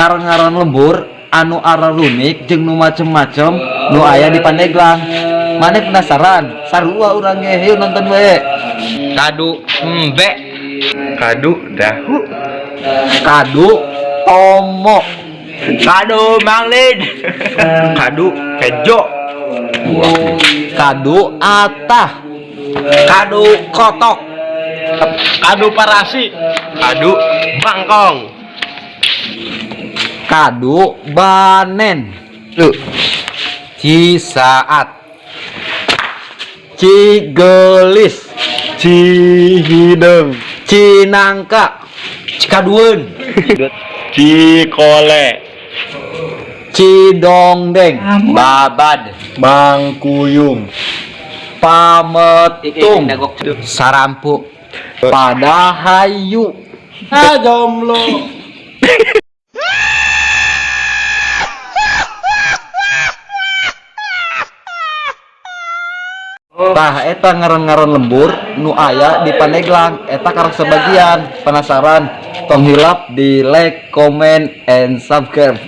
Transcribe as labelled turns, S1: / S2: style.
S1: Ngaran-ngaran lembur anu ararunik jeung nu macem-macem nu aya di Pandeglang. Maneh penasaran? Sarua urang ge, hayu nonton we.
S2: Kadu embe.
S3: Kadu dahu.
S1: Kadu tomo.
S2: Kadu manglid.
S3: Kadu kejo.
S1: Kadu atah.
S2: Kadu kotok.
S3: Kadu parasi. Kadu bangkong.
S1: Kadu banen.
S2: Lu. Cisaat.
S1: Cigelis.
S3: Cihideng.
S1: Cinangka.
S2: Cikadueun.
S3: Cikole.
S1: Cidongdeng.
S2: Babad.
S3: Bangkuyung.
S1: Pametung.
S2: Sarampu.
S1: Padahayu.
S3: Ah, jomblo.
S1: Tah eta ngaran-ngaran lembur nu aya di Pandeglang, eta karek sebagian. Penasaran? Tong hilap di like, comment, and subscribe.